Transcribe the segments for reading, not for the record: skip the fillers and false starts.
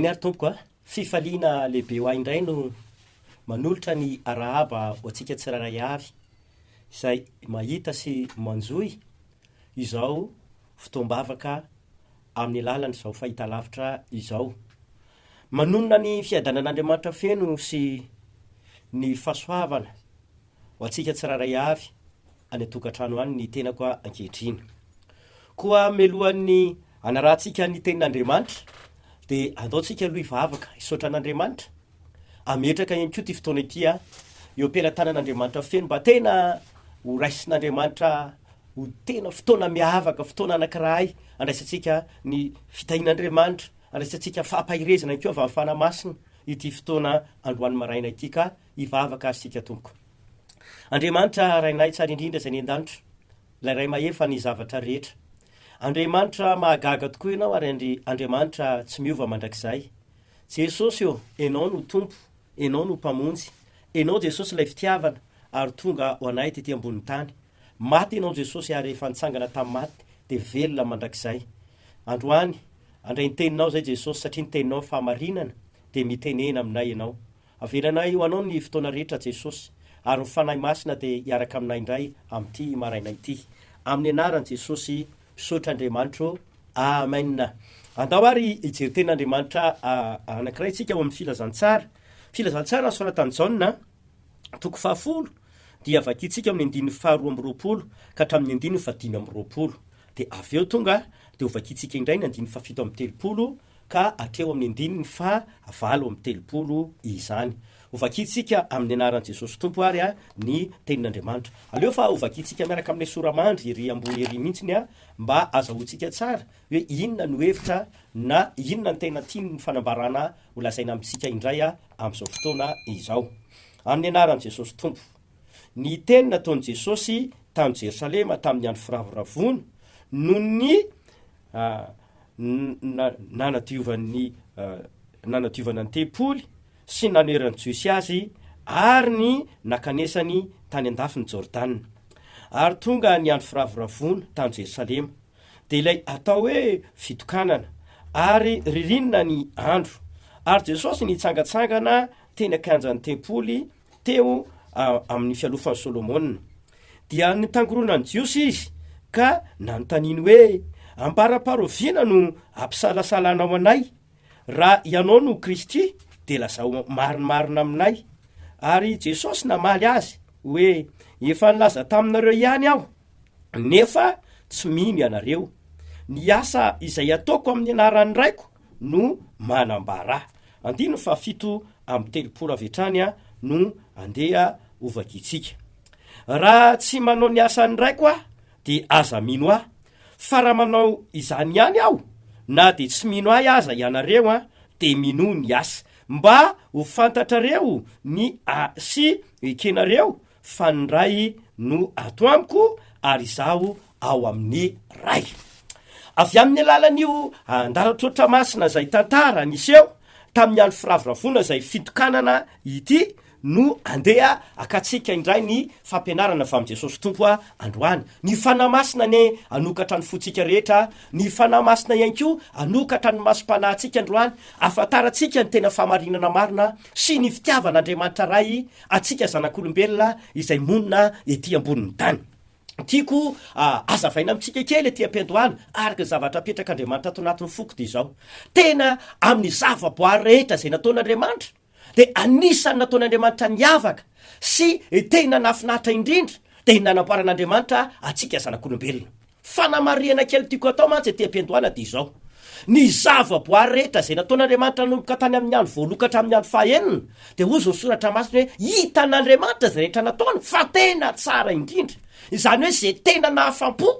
Eny ary tompoko a! Fifaliana lehibe ho ahy indray no manolotra ny arahaba ho antsika tsirairay avy izay mahita sy manjohy izao fotoam-bavaka amin'ny alalan'izao fahitalavitra izao. Manonona ny fiadanan'Andriamanitra feno sy ny fahasoavana ho antsika tsirairay avy any an-tokantrano any ny tenako ankehitriny. Koa mialohan'ny hanarahantsika ny tenin'Andriamanitra dia andao tsika aloha hivavaka hisaotra an'Andriamanitra, hametraka ihany koa ity fotoana ity eo am-pelatanan'Andriamanitra feno mba tena ho raisin'Andriamanitra ho tena fotoana miavaka, fotoana anankiray andraisantsika ny fitahian'Andriamanitra, andraisantsika fampaherezana ihany koa avy amin'ny Fanahy Masina ity fotoana androany maraina ity ka Hivavaka ary isika Tompoko. Andriamanitra Rainay tsara indrindra izay any an-danitra, ilay Ray mahefa ny zavatra rehetra. Andriamanitra mahagaga tokoa Ianao ary Andri Andriamanitra tsy miova mandrakizay. Jesosy ô, Ianao no Tompo, Ianao no Mpamonjy, Ianao Jesosy ilay fitiavana ary tonga ho anay tety ambonin'ny tany. Maty Ianao Jesosy ary rehefa nitsangana tamin'ny maty dia velona mandrakizay. Androany, handray ny teninao izay Jesosy satria ny teninao fahamarinana dia mitenena aminay Ianao. Avelanay ho Anao ny fotoana rehetra Jesosy, ary ny Fanahy Masina dia hiaraka aminay indray amin'ity maraina ity. Amin'ny anaran'i Jesosy, misaotra Andriamanitro. Amen. Andao ary hijery tenin'Andriamanitra anankiray isika ao amin'ny Filazantsara. Filazantsara nosoratan'i Jaona, toko fahafolo, dia vakintsika amin'ny andininy faharoa amby roapolo ka hatramin'ny andininy fahadimy amby roapolo. Dia avy eo tonga dia hovakintsika indray ny andininy fahafito amby telopolo ka hatreo amin'ny andininy faha 38 izany. Hovakintsika amin'ny anaran'i Jesosy Tompo ary ny tenin'Andriamanitra. Aleo fa hovakintsika miaraka amin'ilay sora-mandry ery ambony ery mihitsiny mba azahoantsika tsara hoe inona no hevitra na inona no tena tian'ny fanambarana ho lazaina amintsika indray amin'izao fotoana izao. Amin'ny anaran'i Jesosy Tompo. Ny teny nataon'i Jesosy tany Jerosalema tamin'ny andro firavoravoana noho ny nanadiovan'ny nanadiovana ny tempoly sy nanoheran'ny Jiosy azy ary ny nakanesany tany an-dafin'i Jordana. Ary tonga ny andro firavoravoana tany Jerosalema, dia ilay atao hoe fitokanana, ary ririnina ny andro. Ary Jesosy nitsangantsangana teny an-kianjan'ny tempoly teo amin'ny fialofan'i Solomona. Dia nitangoronan'ny Jiosy izy ka nanontaniany hoe, Ambara-paharoviana no ampisalasalanao anay? Raha ianao no Kristy, dia lazao marimarina aminay. Ary Jesosy namaly azy hoe, Efa nilaza taminareo ihany aho, nefa tsy mino ianareo. Ny asa izay ataoko amin'ny anaran'ny Raiko no manambara ahy. Andininy faha-37 avy hatrany no andeha hovakintsika. Raha tsy manao ny asan'ny Raiko aho, dia aza mino ahy. Fa raha manao izany ihany aho, na dia tsy mino ahy aza ianareo, dia minoa ny asa, mba ho fantatrareo ny sy ekenareo fa ny Ray no ato amiko ary izaho ao amin'ny Ray. Avy amin'ny alalan'io andalan-tsoratra masina izay tantara niseho tamin'ny andro firavoravoana izay fitokanana ity no andeha hakantsika indray ny fampianarana avy amin'i Jesosy Tompo androany. Ny Fanahy Masina anie hanokatra ny fontsika rehetra, ny Fanahy Masina ihany koa hanokatra ny masom-panahintsika androany, hahafantarantsika ny tena fahamarinana marina sy ny fitiavan'Andriamanitra Ray antsika zanak'olombelona izay monina ety ambonin'ny tany. Tiako hazavaina amintsika kely aty am-piandohana, araka ny zavatra apetrak'Andriamanitra ato anatin'ny foko dia izao. Tena amin'ny zavaboary rehetra izay nataon'Andriamanitra, dia anisan'ny nataon'Andriamanitra niavaka sy tena nahafinaritra indrindra dia ny nanamboaran'Andriamanitra antsika zanak'olombelona. Fanamarihana kely tiako atao mantsy aty am-piandohana dia izao, ny zavaboary rehetra izay nataon'Andriamanitra nanomboka tany amin'ny andro voalohany ka hatramin'ny andro fahaenina dia hozy ny soratra masina hoe hitan'Andriamanitra izay rehetra nataony fa tena tsara indrindra. Izany hoe izay tena nahafam-po,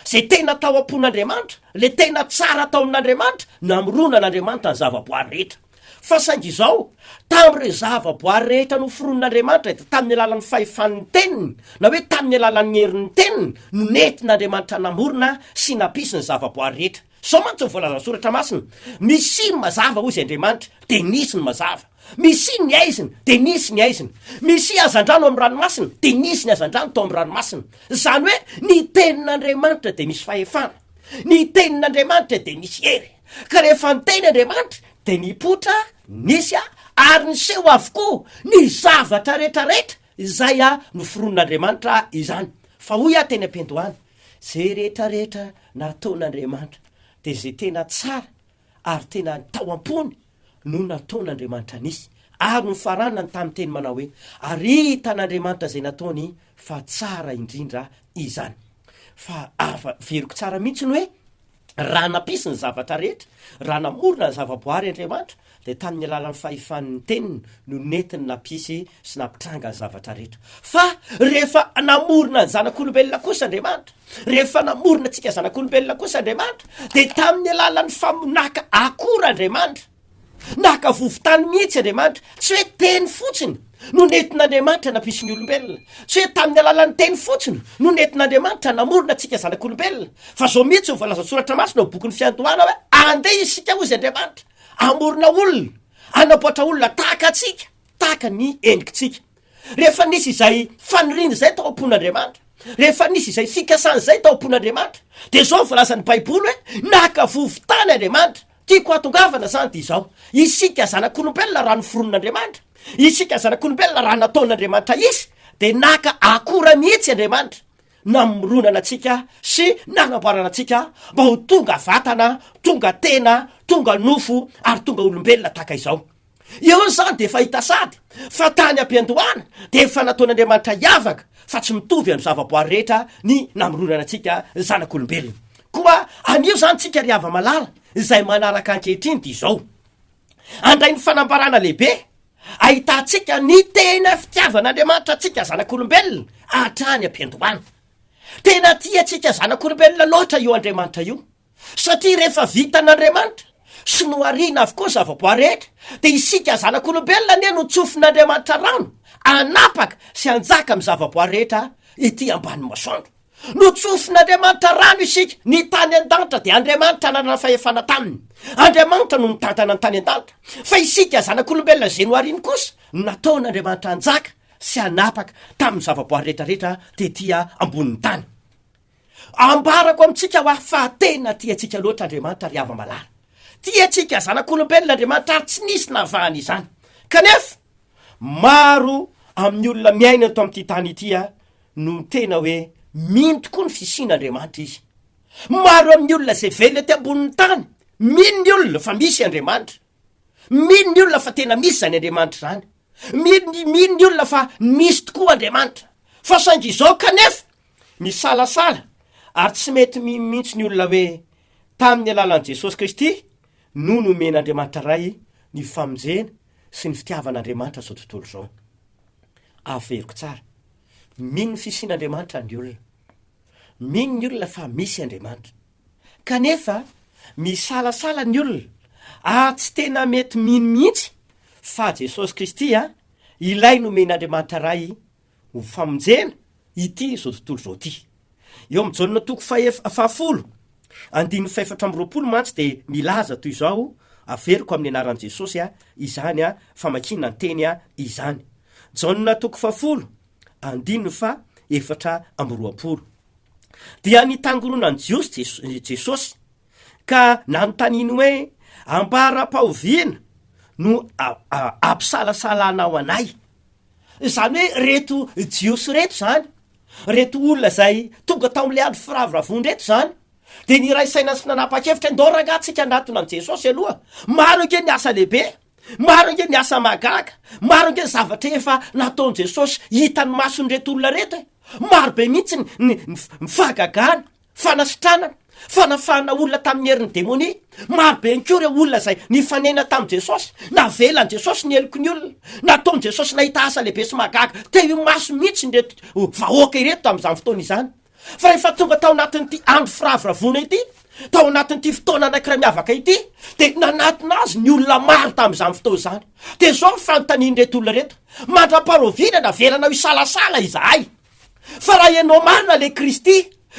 izay tena tao am-pon'Andriamanitra, ilay tena tsara tao amin'Andriamanitra, namoronan'Andriamanitra ny zavaboary rehetra. Fa saingy izao, tamin'ireo zavaboary rehetra noforonin'Andriamanitra dia tamin'ny alalan'ny fahefan'ny Teniny, na hoe tamin'ny alalan'ny herin'ny Teniny, no nentin'Andriamanitra namorona sy nampisy ny zavaboary rehetra. Izao mantsy no voalazan'ny Soratra Masina, Misia ny mazava, hoy izy Andriamanitra, dia nisy ny mazava. Misia ny haizina, dia nisy ny haizina. Misia hazandrano amin'ny ranomasina, dia nisy ny hazandrano tao amin'ny ranomasina. Izany hoe, ny Tenin'Andriamanitra dia misy fahefana. Ny Tenin'Andriamanitra dia misy hery. Ka rehefa niteny Andriamanitra, Dia nipoitra, nisy, ary niseho avokoa ny zavatra rehetrarehetra izay noforonin'Andriamanitra izany. Fa hoy aho teny am-piandohana, izay rehetrarehetra nataon'Andriamanitra dia izay tena tsara ary tena tao am-pony no nataon'Andriamanitra nisy, ary nofaranany tamin'ny teny manao hoe, Ary hitan'Andriamanitra izay nataony fa tsara indrindra izany. Fa averiko tsara mihitsy ny hoe, Raha nampisy ny zavatra rehetra, raha namorona ny zavaboary Andriamanitra, dia tamin'ny alalan'ny fahefan'ny Teniny no nentiny nampisy sy nampitranga ny zavatra rehetra. Fa rehefa namorona ny zanak'olombelona kosa Andriamanitra, rehefa namorona antsika zanak'olombelona kosa Andriamanitra, dia tamin'ny alalan'ny famonaka akora Andriamanitra. Naka vovon-tany mihitsy Andriamanitra. Tsy hoe teny fotsiny no nentin'Andriamanitra nampisy ny olombelona. Tsy hoe tamin'ny alalan'ny teny fotsiny no nentin'Andriamanitra namorona antsika zanak'olombelona. Fa zao mihitsy no voalazan'ny Soratra Masina ao bokin'ny Fiandohana hoe, Andeha isika hozy Andriamanitra, hamorona olona, hanamboatra olona tahaka antsika, tahaka ny endrikitsika. Rehefa nisy izay faniriana izay tao am-pon'Andriamanitra, rehefa nisy izay fikasana izay tao am-pon'Andriamanitra, dia izao no voalazan'ny Baiboly hoe, Naka vovon-tany Andriamanitra, Tiako hahatongavana izany dia izao, isika zanak'olombelona raha noforonin'Andriamanitra, isika zanak'olombelona raha nataon'Andriamanitra hisy, dia naka akora mihitsy Andriamanitra namoronana antsika sy nanamboarana antsika mba ho tonga vatana, tonga tena, tonga nofo ary tonga olombelona tahaka izao. Eo izany dia efa hita sady fa tany am-piandohana dia efa nataon'Andriamanitra hiavaka fa tsy mitovy amin'ny zavaboary rehetra ny namoronana antsika zanak'olombelona. Koa anio izany tsika ry hava-malala izay manaraka ankehitriny dia izao, handray ny fanambarana lehibe ahitantsika ny tena fitiavan'Andriamanitra antsika zanak'olombelona hatrany am-piandohana. Tena tia antsika zanak'olombelona loatra io Andriamanitra io. Satria rehefa vitan'Andriamanitra sy nohariana avokoa ny zavaboary rehetra, dia isika zanak'olombelona anie no tsofin'Andriamanitra rano hanapaka sy hanjaka amin'ny zavaboary rehetra ety ambany masoandro. Notsofin'Andriamanitra rano isika, ny tany an-danitra dia Andriamanitra nanana fahefana taminy. Andriamanitra no nitantana ny tany an-danitra. Fa isika zanak'olombelona izay nohariany kosa no nataon'Andriamanitra hanjaka sy hanapaka tamin'ny zavaboary rehetra rehetra tety ambonin'ny tany. Ambarako amintsika hoa fa tena tia antsika loatra Andriamanitra ry hava-malala. Tia antsika zanak'olombelona Andriamanitra ary tsy nisy navahany izany. Kanefa, maro amin'ny olona miaina eto amin'ity tany ity no tena hoe mino tokoa ny fisian'Andriamanitra izy. Maro amin'ny olona izay velona ety ambonin'ny tany, mino ny olona fa misy Andriamanitra. Mino ny olona fa tena misy izany Andriamanitra izany. Mino, mino ny olona fa misy tokoa Andriamanitra. Fa saingy izao kanefa, Misalasala ary tsy mety mino mihitsy ny olona hoe tamin'ny alalan'i Jesosy Kristy no nomen'Andriamanitra Ray ny famonjena sy ny fitiavan'Andriamanitra izao tontolo izao. Averiko tsara, mino ny fisian'Andriamanitra ny olona. Mino ny olona fa misy Andriamanitra. Kanefa misalasala ny olona ary tsy tena mety mino mihitsy fa Jesosy Kristy ilay nomen'Andriamanitra Ray ho famonjena ity izao tontolo izao ity. Eo amin'i Jaona toko fahef- fahafolo, andininy fahefatra amby 20 mantsy dia milaza toy izao, averiko amin'ny anaran'i Jesosy a, izany a, famakiana ny teny a, izany. Jaona toko fahafolo, andininy faha 24. Dia nitangoronan'ny Jiosy Jes- Jesosy, ka nanontaniany hoe, Ambara-pahoviana no a- a- ampisalasalanao anay? Izany hoe reto Jiosy reto zany, reto olona izay tonga tao amin'ilay andro firavoravoana reto zany, dia niray saina sy nanapa-kevitra hoe ndao rangaha tsika hanatona an'i Jesosy aloha, maro ange ny asa lehibe, maro ange ny asa mahagaga, maro ange ny zavatra efa nataon'i Jesosy hitan'ny mason'ireto olona reto e, maro be mihitsy ny ny ny fahagagana. Fanasitranana, fanafahana olona tamin'ny herin'ny demonia. Maro be ihany koa ireo olona izay nifanena tamin'i Jesosy. Navelan'i Jesosy ny heloky ny olona. Nataon'i Jesosy nahita asa lehibe sy mahagaga teo imaso mihitsy ireto vahoaka ireto tamin'izany fotoana izany. Fa rehefa tonga tao anatin'ity andro firavoravoana ity, tao anatin'ity fotoana anankiray miavaka ity, dia nanatona azy ny olona maro tamin'izany fotoana izany. Dia izao ny fanontanian'ireto olona ireto, Mandra-paharoviana navelanao hisalasala izahay? Fa raha ianao marina ilay Kristy,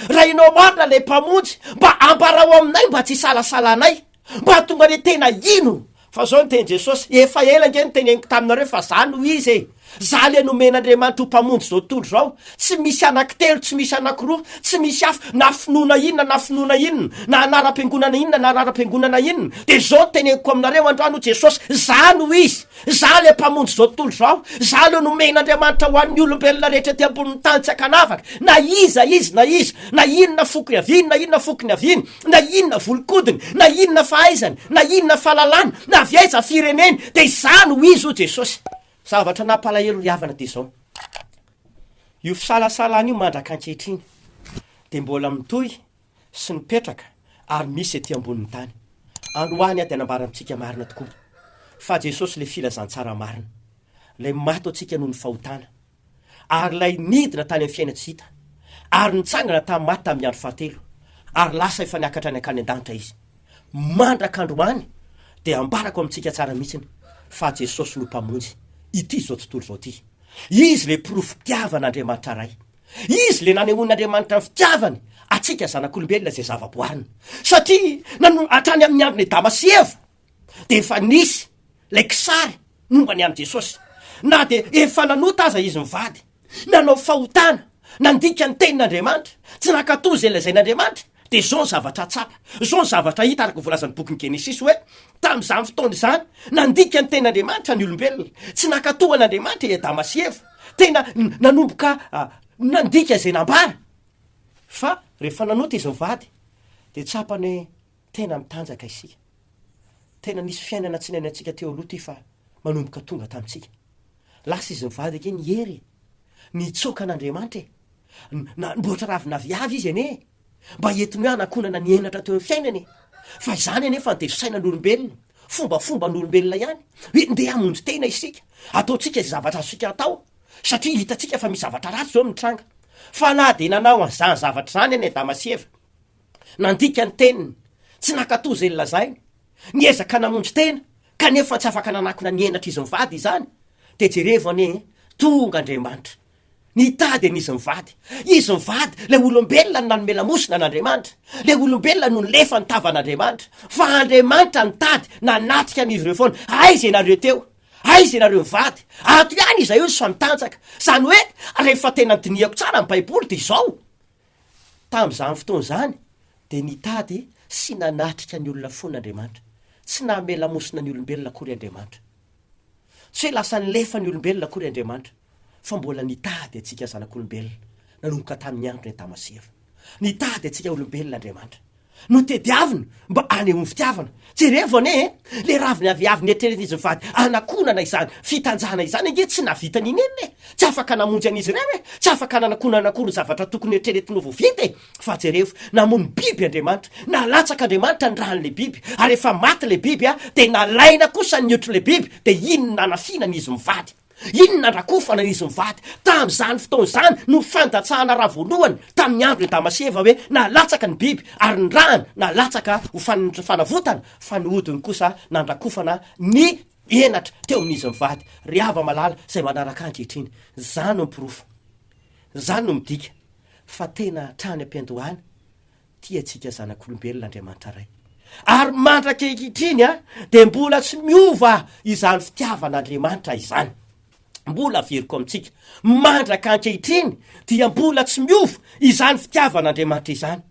raha ianao marina ilay Mpamonjy, mba ambarao aminay mba tsy hisalasalanay, mba hahatonga anay tena hino. Fa izao no tenin'i Jesosy, efa ela ange no teneniko taminareo fa za no Izy e! Za le nomen'Andriamanitra ho mpamonjy izao tontolo izao, tsy misy anankitelo, tsy misy anankiroa, tsy misy hafa, na finoana inona na finoana inona, na anaram-piangonana inona na anaram-piangonana inona, dia izao no teneniko aminareo androany hoy Jesosy, za no izy, za le mpamonjy izao tontolo izao, za le nomen'Andriamanitra ho an'ny olombelona rehetra ety ambonin'ny tany tsy ankanavaka, na iza izy na iza, na inona foko iaviany na inona foko niaviany, na inona volon-kodiny, na inona fahaizany, na inona fahalalany, na avy aiza fireneny, dia izaho no izy hoy Jesosy. Zavatra nampalahelo ry havana dia izao, io fisalasalana io mandraka ankehitriny dia mbola mitohy sy mipetraka ary misy ety ambonin'ny tany. Androany aho dia hanambara amintsika marina tokoa fa Jesosy ilay filazantsara marina, ilay maty ho antsika noho ny fahotana, ary ilay nidina tany amin'ny fiaina tsy hita, ary nitsangana tamin'ny maty tamin'ny andro fahatelo, ary lasa efa niakatra any an-kany an-danitra izy. Mandraka androany dia ambarako amintsika tsara mihitsiny fa Jesosy no Mpamonjy ity izao tontolo izao ity. Izy ilay porofom-pitiavan'Andriamanitra Ray. Izy ilay nanehoan'Andriamanitra ny fitiavany antsika zanak'olombelona izay zava-boariny. Satria nano- hatrany amin'ny andron'i Adama sy Eva dia efa nisy ilay kisary momba ny amin'i Jesosy. Na dia efa nanota aza izy mivady, nanao fahotana, nandika ny tenin'Andriamanitra, tsy nankatò izay lazain'Andriamanitra, dia izao ny zavatra tsapa, izao ny zavatra hita araka ny voalazan'ny bokin'ny Genesisy hoe, tamin'izany fotoana izany, nandika ny tenin'Andriamanitra ny olombelona, tsy nankatò an'Andriamanitra i Adama sy Eva, tena nanomboka nandika izay nambara. Fa rehefa nanota izy mivady, dia tsapany hoe Tena mitanjaka isika. Tena nisy fiainana tsy niainantsika teo aloha ity fa manomboka tonga tamintsika. Lasa izy mivady ange nihery e! Nitsoaka an'Andriamanitra e! Namboatra ravin'aviavy izy anie e! Mba entiny hoe hanakonana ny henatra teo amin'ny fiainany e! Fa izany anefa dia fisainan'olombelona, fombafomban'olombelona ihany, hoe ndeha hamonjy tena isika, ataontsika izay zavatra azontsika atao, satria hitantsika fa misy zavatra ratsy izao mitranga. Fa na dia nanao an'izany zavatra izany anie Adama sy Eva, Nandika ny teniny, tsy nankatò izay nolazainy, niezaka namonjy tena, kanefa tsy afaka nanakona ny henatr'izy mivady izany. Dia jerevo anie e, tonga Andriamanitra, nitady an'izy mivady. Izy mivady, ilay olombelona no nanome lamosina an'Andriamanitra, ilay olombelona no nilefa ny tavan'Andriamanitra, fa Andriamanitra nitady, nanatrika an'izy ireo foana. Aiza ianareo teo? Aiza ianareo mivady? Ato ihany izahay io fa mitanjaka. Izany hoe, rehefa tena dinihako tsara ny Baiboly dia izao, Tamin'izany fotoana izany, dia nitady sy nanatrika ny olona foana Andriamanitra. Tsy nanome lamosina ny olombelona akory Andriamanitra. Tsy hoe lasa nilefa ny olombelona akory Andriamanitra, fa mbola nitady antsika zanak'olombelona nanomboka tamin'ny andron'i Adama sy Eva. Nitady antsika olombelona Andriamanitra. Notediavina mba hanehoany fitiavana. Jerevo anie e! Le raviny aviavy neritreretin'izy mivady hanakonana izany fitanjahana izany ange tsy nahavita n'inon'inona e! Tsy afaka namonjy an'izy ireo e! Tsy afaka nanakonana akory ny zavatra tokony eritreretiny ho vita e! Fa jerevo, namono biby Andriamanitra, nalatsaka Andriamanitra ny ràn'ilay biby, ary rehefa maty ilay biby a, dia nalaina kosa ny hotr'ilay biby, dia iny no nanafinana izy mivady. Inona andrakofana izy mivady tamin'izany fotoana izany no fandatsahana ra voalohany tamin'ny andro i Adama sy Eva hoe nalatsaka ny biby ary ny rany nalatsaka ho fanavotana fa ny hodiny kosa nandrakofana ny henatra teo amin'izy mivady. Ry hava-malala izay manaraka ahy ankehitriny, izany no porofo, izany no midika fa tena hatrany am-piandohana Tia antsika zanak'olombelona Andriamanitra Ray. Ary mandrak'ankehitriny dia mbola tsy miova izany fitiavan'Andriamanitra izany. Mbola averiko amintsika, mandrak'ankehitriny dia mbola tsy miova izany fitiavan'Andriamanitra izany.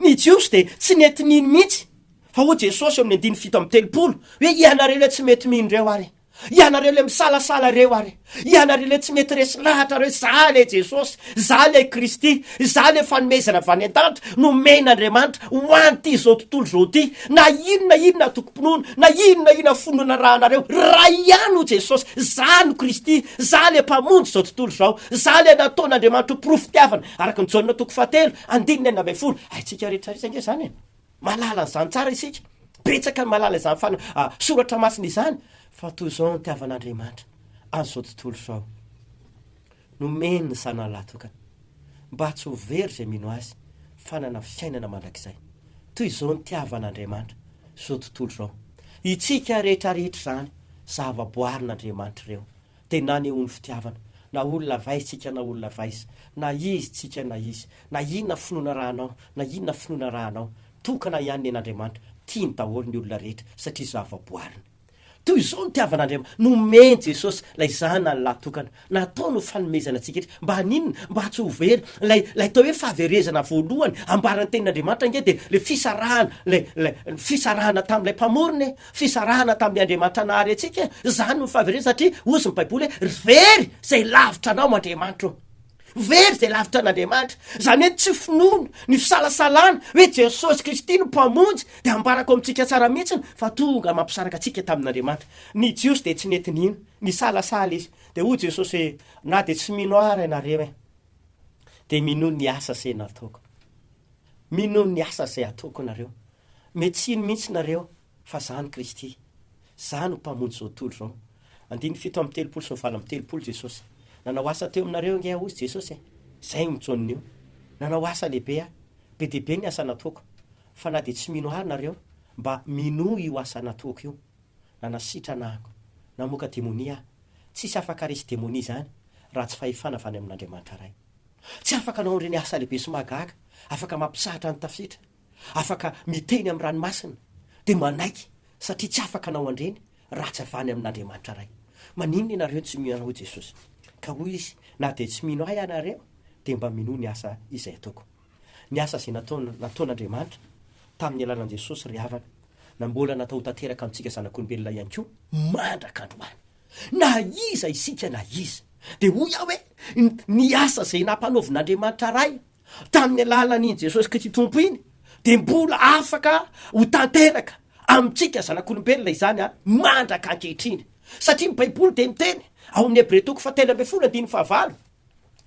Ny Jiosy dia tsy nety nino mihitsy, fa hoy Jesosy eo amin'ny andininy 37 hoe ianareo ilay tsy mety mino ireo ary. Ianareo le misalasala reo ary, ianareo le tsy mety resy lahatra reo, za le Jesosy, za le Kristy, za le fanomezana avy any an-danitra nomen'Andriamanitra ho an'ity zao tontolo zao ty, na inona inona antokom-pinoana, na inona inona finoana arahanareo, ray ihany hoy Jesosy, za no Kristy, za le Mpamonjy zao tontolo zao, za le nataon'Andriamanitra ho porofo-pitiavana, araka ny Jaona toko fahatelo, andininy 16, haintsika rehetra rehetra ange zany e. Mahalala an'izany tsara isika. Betsaka ny mahalala izany fana, soratra masina izany, fa toy izao no nitiavan'Andriamanitra an'izao tontolo izao. Nomeny ny Zanany lahy tokana, mba tsy ho very izay mino Azy, fa hanana fiainana mandrakizay. Toy izao no nitiavan'Andriamanitra izao tontolo izao. Itsika rehetra rehetra izany, zava-boarin'Andriamanitra ireo. dia nanehoany fitiavana, na olona avy aiza tsika na olona avy aiza, na izy tsika na izy, na inona finoana arahanao na inona finoana arahanao, tokana ihany nen'Andriamanitra, tiany daholo ny olona rehetra satria zava-boariny. Toy izao no nitiavan'Andriamanitra, nomen'i Jesosy ilay Zanany lahy tokana, nataony ho fanomezana antsika rehetra, mba haninona? Mba tsy ho very. Ilay, ilay atao hoe fahaverezana voalohany ambaran'ny Tenin'Andriamanitra ange dia ilay fisarahana, ilay, ilay fisarahana tamin'ilay Mpamorona e, fisarahana tamin'ilay Andriamanitra nahary antsika e, izany no fahaverezana satria hozy ny Baiboly hoe, very izay lavitra anao Andriamanitra ô. Very izay lavitra an'Andriamanitra. Izany hoe ny tsy finoana, ny fisalasalana hoe Jesosy Kristy no Mpamonjy dia ambarako amintsika tsara mihitsiny fa tonga mampisaraka antsika tamin'Andriamanitra. Ny Jiosy dia tsy nety nino, nisalasala izy. Dia hoy Jesosy hoe, na dia tsy mino ahy ary ianareo e, dia minoa ny asa izay nataoko. Minoa ny asa izay ataoko nareo. Mety tsy hino mihitsy nareo fa za no Kristy. Za no Mpamonjy izao tontolo izao. Andininy 37 sy ny 38 Jesosy. Nanao asa teo aminareo ange aho hozy Jesosy e. Zay no Jaona io. Nanao asa lehibe aho. Be dia be ny asa nataoko. Fa na dia tsy mino ahy nareo, mba minoa io asa nataoko io. Nanasitrana aho. Namoaka demonia aho. Tsisy afaka resy demonia izany raha tsy fahefana avy any amin'Andriamanitra Ray. Tsy afaka hanao an'ireny asa lehibe sy mahagaga, afaka mampisahatra ny tafiotra, afaka miteny amin'ny ranomasina, dia manaiky satria tsy afaka hanao an'ireny raha tsy avy any amin'Andriamanitra Ray. Maninona ianareo no tsy mino an'Ahy hoy Jesosy. Ka hoy Izy, na dia tsy mino Ahy ianareo, dia mba minoa ny asa izay ataoko. Ny asa izay nataon, nataon'Andriamanitra tamin'ny alalan'i Jesosy ry havana, na mbola natao ho tanteraka amintsika zanak'olombelona ihany koa mandrak'androany. Na iza isika na iza. Dia hoy aho hoe, ny asa izay nampanaovin'Andriamanitra Ray tamin'ny alalan'iny Jesosy Kristy Tompo iny, dia mbola afaka ho tanteraka amintsika zanak'olombelona izany a, mandraka ankehitriny. Satria ny Baiboly dia miteny ao amin'ny Hebreo toko fahatelo ambin'ny folo andininy fahavalo,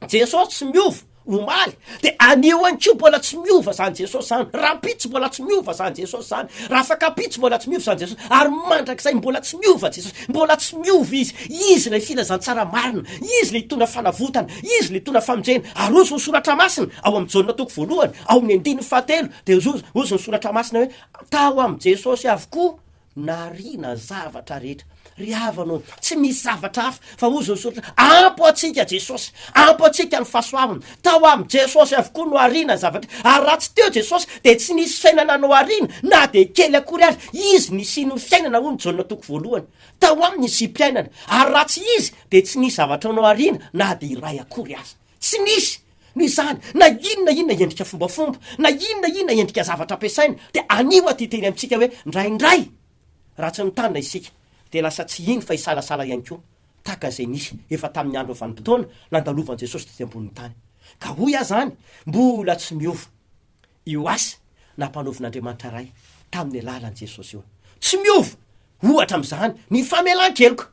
Jesosy tsy miova omaly de anio ihany koa mbola tsy miova zany Jesosy zany, rahampitso mbola tsy miova zany Jesosy zany, rahafakampitso mbola tsy miova zany Jesosy, ary mandrakizay mbola tsy miova Jesosy, mbola tsy miova Izy, Izy ilay filazantsara marina, Izy ilay hitondra fanavotana, Izy ilay hitondra famonjena, ary hozy ny soratra masina ao amin'ny Jaona toko voalohany, ao amin'ny andininy fahatelo, de hozy hozy ny soratra masina hoe tao amin'i Jesosy avokoa Nariana zavatra rehetra. Ry havana ô, tsy misy zavatra hafa fa hozy ny soratra, ampy ho antsika Jesosy, ampy ho antsika ny fahasoavana. Tao amin'i Jesosy avokoa no ariana ny zavatra, ary raha tsy teo Jesosy dia tsy nisy fiainana nohariana na dia kely akory aza. Izy nisian'ny fiainana hoy ny Jaona toko voalohany. Tao aminy nisiam-piainana, ary raha tsy Izy dia tsy nisy zavatra nohariana na dia iray akory aza. Tsy nisy! Noho izany, na inona inona endrika fombafomba, na inona inona endrika zavatra ampiasaina, dia anio aho te hiteny amintsika hoe, indraindray, raha tsy mitandrina isika, dia lasa tsy hino fa hisalasala ihany koa, tahaka an'izay nisy efa tamin'ny andron'ny vanim-potoana nandalovan'i Jesosy tety ambonin'ny tany. Ka hoy aho izany, mbola tsy miova io asa nampanaovin'Andriamanitra Ray tamin'ny alalan'i Jesosy io. Tsy miova, ohatra amin'izany, ny famelan-keloka.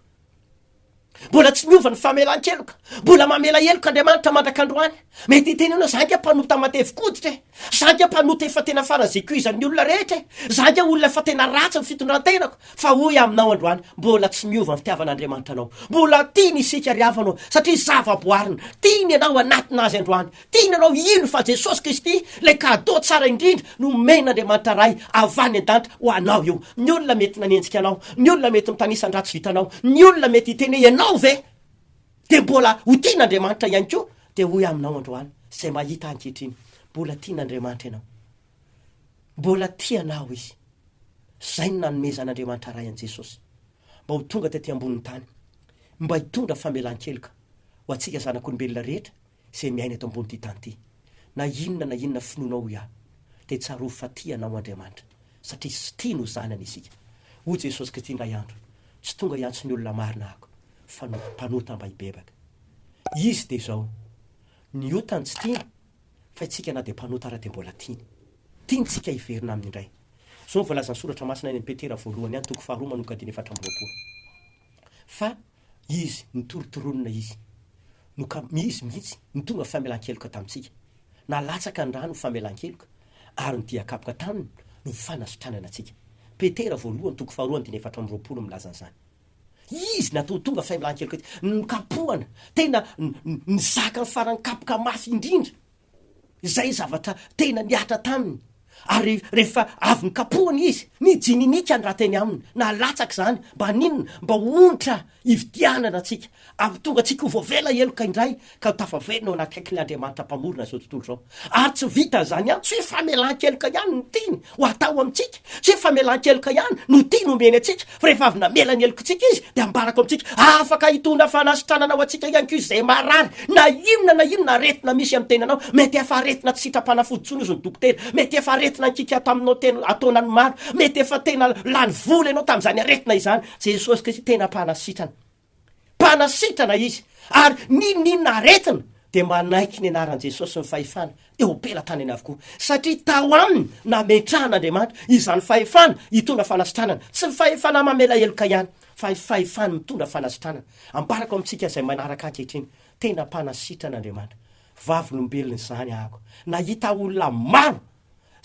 Mbola tsy miova ny famelan-keloka. Mbola mamela heloka Andriamanitra mandrak'androany. Mety hiteny ianao, za ange mpanota matevin-koditra e. Za ange mpanota efa tena faran'izay koizan'ny olona rehetra e. Za ange olona efa tena ratsy ny fitondran-tenako. Fa hoy aho aminao androany, mbola tsy miova ny fitiavan'Andriamanitra anao. Mbola tiany isika ry havana ô, satria zava-boariny. Tiany ianao hanatona Azy androany. Tiany ianao hino fa Jesosy Kristy, ilay cadeau tsara indrindra nomen'Andriamanitra Ray avy any an-danitra ho anao io. Ny olona mety nanenjika anao, ny olona mety mitanisa ny ratsy vitanao, ny olona mety hiteny hoe ianao ve dia mbola ho tian'Andriamanitra ihany koa, dia hoy aho aminao androany, izay mahita ankehitriny, mbola tian'Andriamanitra ianao. Mbola tia anao Izy. Izay no nanomezan'Andriamanitra Ray an'i Jesosy mba ho tonga tety ambonin'ny tany, mba hitondra famelan-keloka ho antsika zanak'olombelona rehetra izay miaina eto ambonin'ity tany ity. Na inona na inona finoanao hoy aho, dia tsarovy fa tia anao Andriamanitra, satria tsy tiany ho zanany isika. Hoy Jesosy Kristy indray andro, Tsy tonga hiantso ny olona marina Aho, fa ny mpanota mba hibebaka. Izy dia izao, ny otany tsy tiany, fa isika na dia mpanota ara dia mbola tiany. Tiany tsika hiverina Aminy indray. Izao no voalazan'ny Soratra Masina any amin'i Petera voalohany ihany, toko faharoa manomboka andininy 24. Fa Izy, nitorotoronina Izy. No ka, Izy mihitsy no tonga famelan-keloka tamintsika. Nalatsaka ny rany ho famelan-keloka, ary ny dian-kapoka taminy no fanasitranana antsika. Petera voalohany toko faharoa andininy 24 milaza an'izany. Izy natao ho tonga famelan-keloka, nokapohana, tena nizaka ny faran'ny kapoka mafy indrindra. Izay zavatra tena nihatra taminy. Ary rehefa avy nokapohina izy, nijininika ny ra teny aminy, nalatsaka izany, mba haninona? Mba ho onitra hividianana antsika, hahatonga antsika ho voavela heloka indray, ka ho tafaverina ao anakaikin'ilay Andriamanitra Mpamorona izao tontolo izao. Ary tsy vitan'izany ihany, tsy hoe famelan-keloka ihany no tiany ho atao amintsika, tsy hoe famelan-keloka ihany no tiany homeny antsika, fa rehefa avy namela ny helokitsika Izy, dia ambarako amintsika, afaka hitondra fanasitranana ho antsika ihany koa Izy izay marary, na inona na inona aretina misy amin'ny tenanao, mety efa aretina tsy sitram-panafody intsony hozy ny dokotera, mety efa aretina nikiaka taminao tena ataonany maro, mety efa tena lany vola ianao tamin'izany aretina izany, Jesosy Kristy tena mpanasitrana. Mpanasitrana Izy, ary n'inon'inona aretina dia manaiky ny anaran'i Jesosy ny fahefana eo am-pelatanany avokoa, satria tao aminy nametrahan'Andriamanitra izany fahefana hitondra fanasitranana, tsy ny fahefana mamela heloka ihany, fa fahefany mitondra fanasitranana. Ambarako amintsika izay manaraka ankehitriny, tena mpanasitrana Andriamanitra. Vavolombelon'izany aho. Nahita olona maro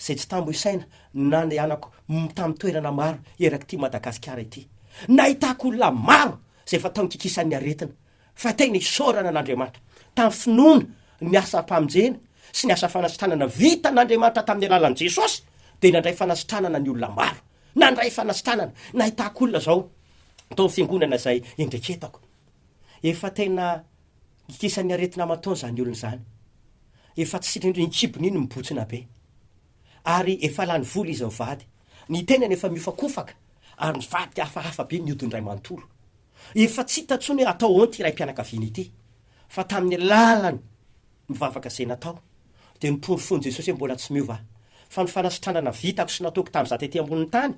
izay tsy tambo isaina nandehanako tamin'ny toerana maro erak'ity Madagasikara ity. Nahitako olona maro izay efa tao nikikisan'ny aretina. Fa tena isaorana an'Andriamanitra tamin'ny finoana ny asam-pamonjena sy ny asa fanasitranana vitan'Andriamanitra tamin'ny alalan'i Jesosy dia nandray fanasitranana ny olona maro. Nandray fanasitranana. Nahitako olona izao tao amin'ny fiangonana izay endreketako. Efa tena nikikisan'ny aretina aman-taona izany olona izany. Efa tsy sitrany iny kibony iny mibotsina be. Ary efa lany vola izy mivady. Ny tenany efa mihofakofaka ary nivadika hafahafa be ny hodiny iray manontolo. Efa tsy hita intsony hoe atao ahoana ity raim-pianakaviana ity. Fa tamin'ny alalan'ny vavaka izay natao dia noporofoin'i Jesosy hoe mbola tsy miova aho. Fa ny fanasitranana vitako sy nataoko tamin'izaho tety ambonin'ny tany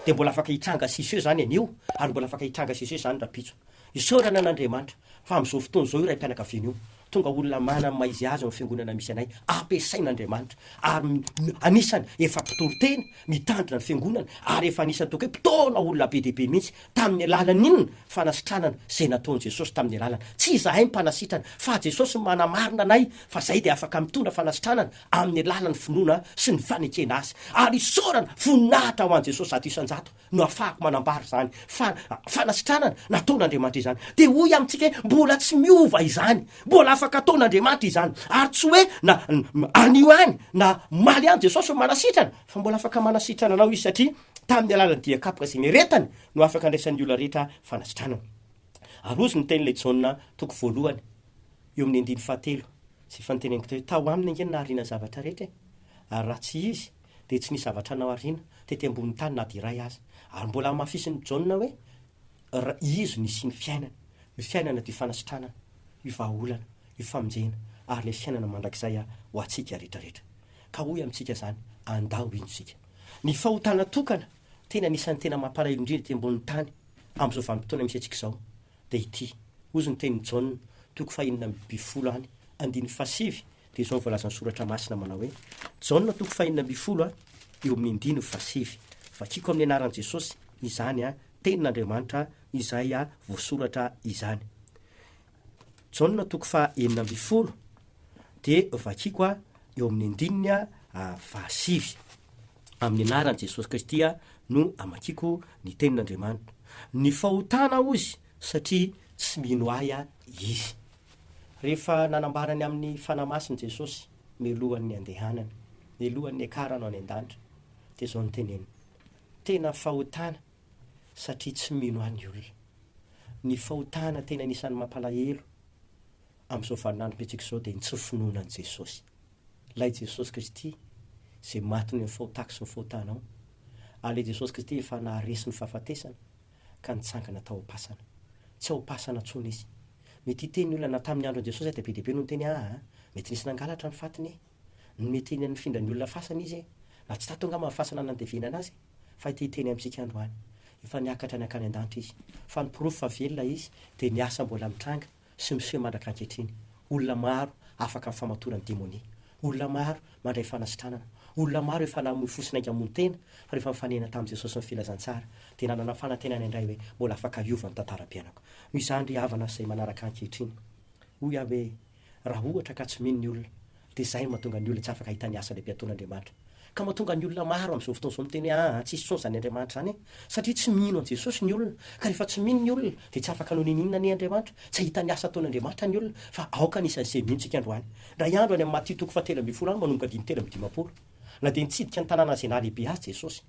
dia mbola afaka hitranga sy hiseho izany anio ary mbola afaka hitranga sy hiseho izany rahampitso. Isaorana an'Andriamanitra fa amin'izao fotoana izao io raim-pianakaviana io tonga olona manana ny maha izy azy ao amin'ny fiangonana misy anay, ampiasain'Andriamanitra ary anisany efa mpitory teny, mitandrina ny fiangonana ary efa anisan'ny ataoko hoe mpitaona olona be dia be mihitsy tamin'ny alalan'ny inona? Fanasitranana izay nataon'i Jesosy tamin'ny alalany. Tsy izahay no mpanasitrana fa Jesosy no manamarina anay fa izahay dia afaka mitondra fanasitranana amin'ny alalan'ny finoana sy ny fanekena Azy. Ary isaorana, voninahitra ho an'i Jesosy 100% no afahako manambara izany fa fanasitranana nataon'Andriamanitra izany. Dia hoy amintsika hoe mbola tsy miova izany, mbola afaka ataon'Andriamanitra izany. Ary tsy hoe na anio any na omaly ihany Jesosy no manasitrana, fa mbola afaka manasitrana anao Izy satria tamin'ny alalan'ny dia kapoka izay nieretany no afaka andraisan'ny olona rehetra fanasitranana. Ary hozy ny tenin'ilay Jaona toko voalohany eo amin'ny andininy fahatelo izay efa noteneniko teo hoe tao aminy ange no nahariana ny zavatra rehetra e! Ary raha tsy Izy dia tsy nisy zavatra nahariana tety ambonin'ny tany na dia iray aza. Ary mbola hamafisin'i Jaona hoe ra Izy no hisian'ny fiainana. Io fiainana dia fanasitranana, io vahaolana, io famonjena ary ilay fiainana mandrakizay ho antsika rehetrarehetra. Ka hoy amintsika izany, andao hino isika. Ny fahotana tokana tena anisan'ny tena mampalahelo indrindra ety ambonin'ny tany amin'izao vanim-potoana misy antsika izao dia ity, hozy ny tenin'i Jaona, toko fahenina ambifolo any, andininy fahasivy, dia izao no voalazan'ny Soratra Masina manao hoe, Jaona toko fahenina ambifolo a, eo amin'ny andininy fahasivy. Vakiko amin'ny anaran'i Jesosy izany a, tenin'Andriamanitra izay a, voasoratra izany. Jaona toko fahenina ambifolo, dia vakiko a, eo amin'ny andininy a, fahasivy. Amin'ny anaran'i Jesosy Kristy a, no amakiko ny tenin'Andriamanitra. Ny fahotana hozy satria tsy mino ahy a izy. Rehefa nanambara ny amin'ny Fanahy Masina Jesosy mialohan'ny handehanany, mialohan'ny hiakarany ho any an-danitra, dia izao no teneniny, Tena fahotana satria tsy mino ahy ny olona. Ny fahotana tena anisan'ny mampalahelo amin'izao vaninandrom-piantsika izao dia ny tsy finoana an'i Jesosy. Ilay Jesosy Kristy izay maty noho ny fahotako sy ny fahotanao, ary ilay Jesosy Kristy efa naharesy ny fahafatesana ka nitsangana tao am-pasana. Tsy ao am-pasana intsony izy. Mety hiteny ny olona na tamin'ny andron'i Jesosy aza dia be dia be no niteny aa, mety nisy nangalatra ny fatiny e, mety nifindran'ny olona fasana izy e, na tsy tato angamba ny fasana nandevenana azy e, fa ity hiteny amintsika androany, efa niakatra nankany an-danitra izy, fa ny porofo fa velona izy dia ny asa mbola mitranga sy miseho mandraka ankehitriny. Olona maro afaka amin'ny famatoran'ny demonia. Olona maro mandray fanasitranana. Olona maro efa namoy fo sy nainga hamono tena, fa rehefa nifanena tamin'i Jesosy ny filazantsara, dia nanana fanantenana indray hoe mbola afaka hiova ny tantaram-piainako. Noho izany ry havana izay manaraka ankehitriny, hoy aho hoe, raha ohatra ka tsy mino ny olona, dia izay no mahatonga ny olona tsy afaka hahita ny asa lehibe ataon'Andriamanitra. Ka mahatonga ny olona maro amin'izao fotoana izao miteny hoe aa tsisy intsony izany Andriamanitra izany e! Satria tsy mino an'i Jesosy ny olona. Ka rehefa tsy mino ny olona dia tsy afaka hanao n'inon'inona anie Andriamanitra. Tsy hahita ny asa ataon'Andriamanitra ny olona. Fa aoka anisan'izay mino tsika androany. Indray andro any amin'ny Matio toko fahatelo ambinifolo any manomboka andininy 53. Na dia nitsidika ny tanàna izay nahalehibe azy Jesosy.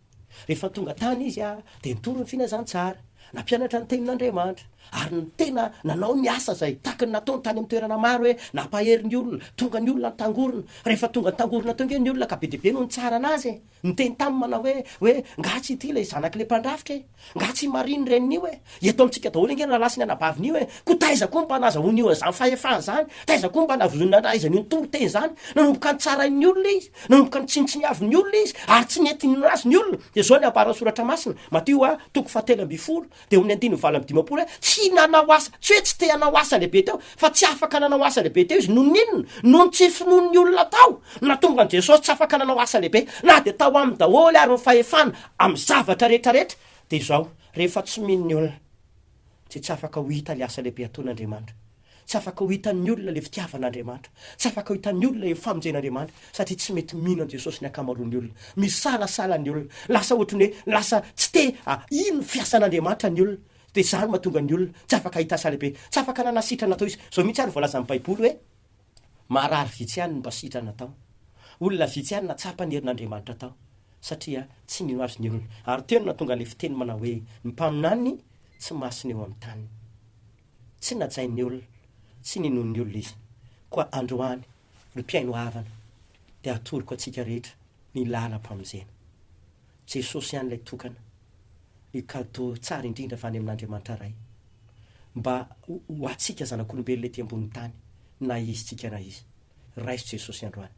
Rehefa tonga tany izy dia nitory ny filazantsara, nampianatra ny tenin'Andriamanitra, ary ny tena nanao ny asa izay takiny nataony tany amin'ny toerana maro hoe nampahery ny olona, tonga ny olona nitangorona. Rehefa tonga nitangorona teo ange ny olona ka be dia be no nitsara anazy e! Niteny taminy manao hoe, hoe, Nga tsy ity ilay zanak'ilay mpandrafitra e? Nga tsy i Maria ny renin'io e? Eto amintsika daholo ange ny rahalahy sy ny anabavin'io e! Koa taiza koa mba nazahoan'io an'izany fahefana izany? Taiza koa mba nahaizan'io nitory teny izany? Nanomboka nitsarain'ny olona izy, nanomboka nitsinontsiniavin'ny olona izy, ary tsy nety nino azy ny olona. Dia izao ny ambaran'ny Soratra Masina, Matio a, toko fahatelo ambin'ny folo, dia eo amin'ny andininy 58 hoe, Tsy nanao asa, tsy hoe tsy te hanao asa lehibe teo, fa tsy afaka nanao asa lehibe teo izy, noho ny inona? Noho ny tsy finoan'ny olona tao. Nahatonga an'i Jesosy tsy afaka nanao asa lehibe, na dia tao aminy daholo ary ny fahefana amin'ny zavatra rehetrarehetra. Dia izao, rehefa tsy mino ny olona, dia tsy afaka ho hita ilay asa lehibe ataon'Andriamanitra. Tsy afaka ho hitan'ny olona ilay fitiavan'Andriamanitra. Tsy afaka ho hitan'ny olona io famonjen'Andriamanitra, satria tsy mety mino an'i Jesosy ny ankamaroan'ny olona. Misalasala ny olona. Lasa ohatran'ny hoe lasa tsy te hino ny fiasan'Andriamanitra ny olona. Dia izany no mahatonga ny olona tsy afaka hahita asa lehibe. Tsy afaka nanasitrana tao izy. Izao mihitsy ary voalazan'ny Baiboly hoe, Marary vitsy ihany no mba sitrana tao. Olona vitsy ihany nahatsapa ny herin'Andriamanitra tao, satria tsy nino azy ny olona. Ary teo no nahatonga ilay fiteny manao hoe, Ny mpaminany tsy masina eo amin'ny taniny. Tsy najain'ny olona, tsy ninoan'ny olona izy. Koa androany, ry mpihaino havana, dia atoroko antsika rehetra ny lalam-pamonjena. Jesosy ihany ilay tokana, ny cadeau tsara indrindra avy any amin'Andriamanitra Ray, mba ho antsika zanak'olombelona ety ambonin'ny tany, na izy tsika na iza. Raiso Jesosy androany.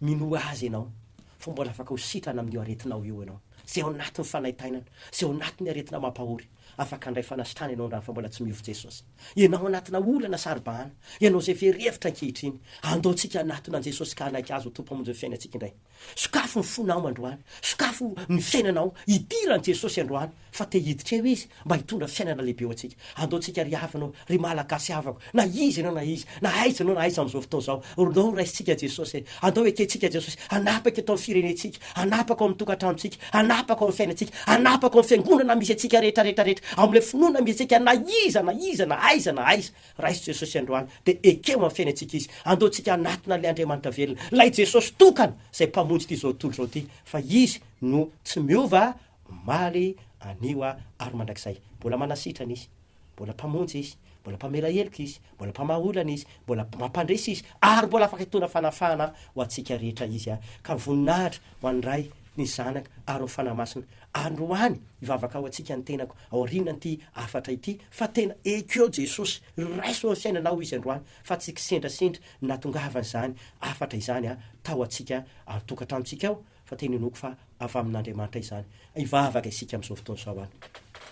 Minoa Azy ianao fa mbola afaka ho sitrana amin'io aretinao io ianao. Izay ao anatin'ny fanaintainana, izay ao anatin'ny aretina mampahory, afaka handray fanasitrana ianao androany fa mbola tsy miova Jesosy. Ianao anatina olana saro-bahana, ianao izay very hevitra ankehitriny, andao tsika hanatona an'i Jesosy ka hanaiky Azy ho Tompo hamonjy ny fiainantsika indray. Sokafo ny fonao androany, sokafo ny fiainanao, hidiran'i Jesosy androany fa te hiditra eo Izy mba hitondra fiainana lehibe ho antsika. Andao tsika ry havana ô, ry Malagasy havako, na iza ianao na iza, na aiza ianao na aiza amin'izao fotoana izao, andao ho raisintsika Jesosy e, andao ekentsika Jesosy hanapaka eto amin'ny firenentsika, hanapaka ao amin'ny tokantranontsika, hanapaka ao amin'ny fiainantsika, hanapaka ao amin'ny fiangonana misy antsika rehetra rehetra rehetra, ao amin'ilay finoana misy antsika na iza na iza na aiza na aiza. Raiso Jesosy androany dia ekeo amin'ny fiainantsika Izy. Andao tsika hanatona an'ilay Andriamanitra velona, ilay Jesosy tokana izay Mpamonjy ity izao tontolo izao ity, fa Izy no tsy miova omaly, anio ary mandrakizay. Mbola manasitrana Izy, mbola Mpamonjy Izy, mbola Mpamela heloka Izy, mbola Mpamaha olana Izy, mbola mampandresy Izy ary mbola afaka hitondra fanafahana ho antsika rehetra Izy. Ka voninahitra ho an'ny Ray, ny Zanaka ary ny Fanahy Masina. Androany hivavaka ho antsika ny tenako aorianan'ity hafatra ity fa tena ekeo Jesosy, raiso ao amin'ny fiainanao Izy androany fa tsy kisendrasendra ny nahatongavan'izany hafatra izany tao antsika an-tokantranontsika ao fa tena inoako fa avy amin'Andriamanitra izany. Hivavaka isika amin'izao fotoana izao any.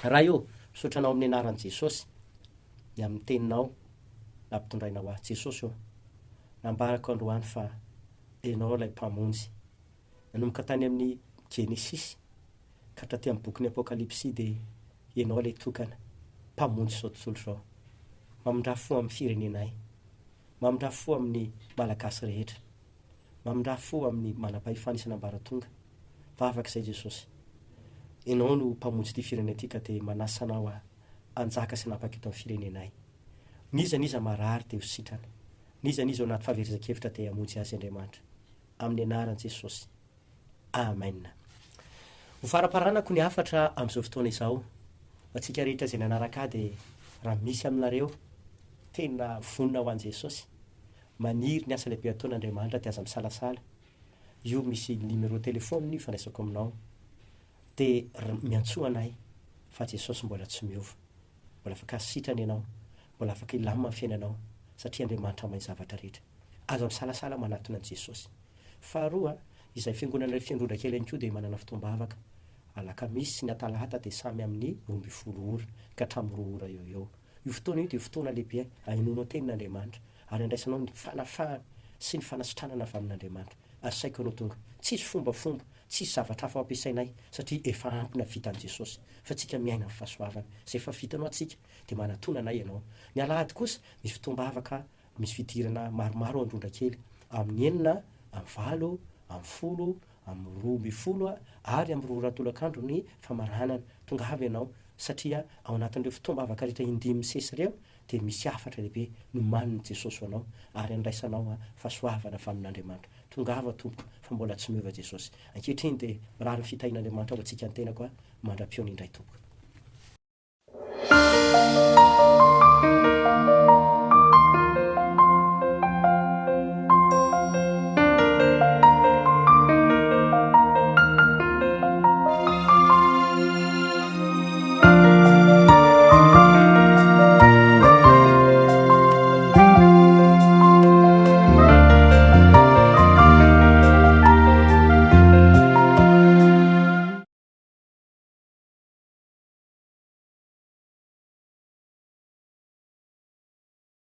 Ray ô, misaotra Anao amin'ny anaran'i Jesosy ny amin'ny teninao nampitondrainao ahy. Jesosy ô, nambarako androany fa Ianao ilay Mpamonjy. Nanomboka tany amin'ny Genesisy ka hatraty amin'ny bokin'ny Apokalypsy dia Ianao ilay tokana, Mpamonjy izao tontolo izao. Mamindrà fo amin'ny firenenay. Mamindrà fo amin'ny Malagasy rehetra. Mamindrà fo amin'ny manam-pahefana isan'ambaratonga. Vavaka izay Jesosy. Ianao no Mpamonjy ity firenena ity ka dia manasa Anao aho hanjaka sy hanapaka eto amin'ny firenenay. N'iza n'iza marary dia ho sitrana. N'iza n'iza ao anaty fahaverezan-kevitra dia hamonjy azy Andriamanitra. Amin'ny anaran'i Jesosy. Amen. Ho faramparanako ny hafatra amin'izao fotoana izao. Ho antsika rehetra izay nanaraka ahy dia raha misy aminareo tena vonona ho an'i Jesosy, maniry ny asa lehibe ataon'Andriamanitra dia aza misalasala. Io misy numéro téléphone ifandraisako aminao. Dia miantsoa anay fa Jesosy mbola tsy miova. Mbola afaka sitrana ianao, mbola afaka hilamina ny fiainanao satria Andriamanitra mahay ny zavatra rehetra. Aza misalasala manatona an'i Jesosy. Faharoa, izay fiangonana fiandrondra kely ihany koa dia manana fotoam-bavaka. Alakamisy sy ny atalata dia samy amin'ny 12 ora ka hatramin'ny 2 ora eo ho eo. Io fotoana io dia fotoana lehibe ahenoanao tenin'Andriamanitra ary andraisanao ny fanafahana sy ny fanasitranana avy amin'Andriamanitra. Asaiko anao tonga. Tsisy fombafomba, tsisy zavatra hafa ho ampiasainay satria efa ampy ny havitan'i Jesosy fa tsika miaina amin'ny fahasoavana. Izay efa vitanao antsika dia manatona anay ianao. Ny alahady kosa misy fotoam-bavaka Misy fidirana maromaro ao Androndrakely, amin'ny enina, amin'ny valo, amin'ny folo, amin'ny 12 ary amin'ny 2 ora tolakandro ny famaranana. Tongava ianao satria ao anatin'ireo fotoam-bavaka rehetra indimy misesy ireo Dia misy hafatra lehibe nomanin'i Jesosy ho anao ary andraisanao fahasoavana avy amin'Andriamanitra. Tongava tompoko fa mbola tsy miova Jesosy. Ankehitriny dia mirary ny fitahian'Andriamanitra ho antsika ny tenako mandra-pihaona indray tompoko.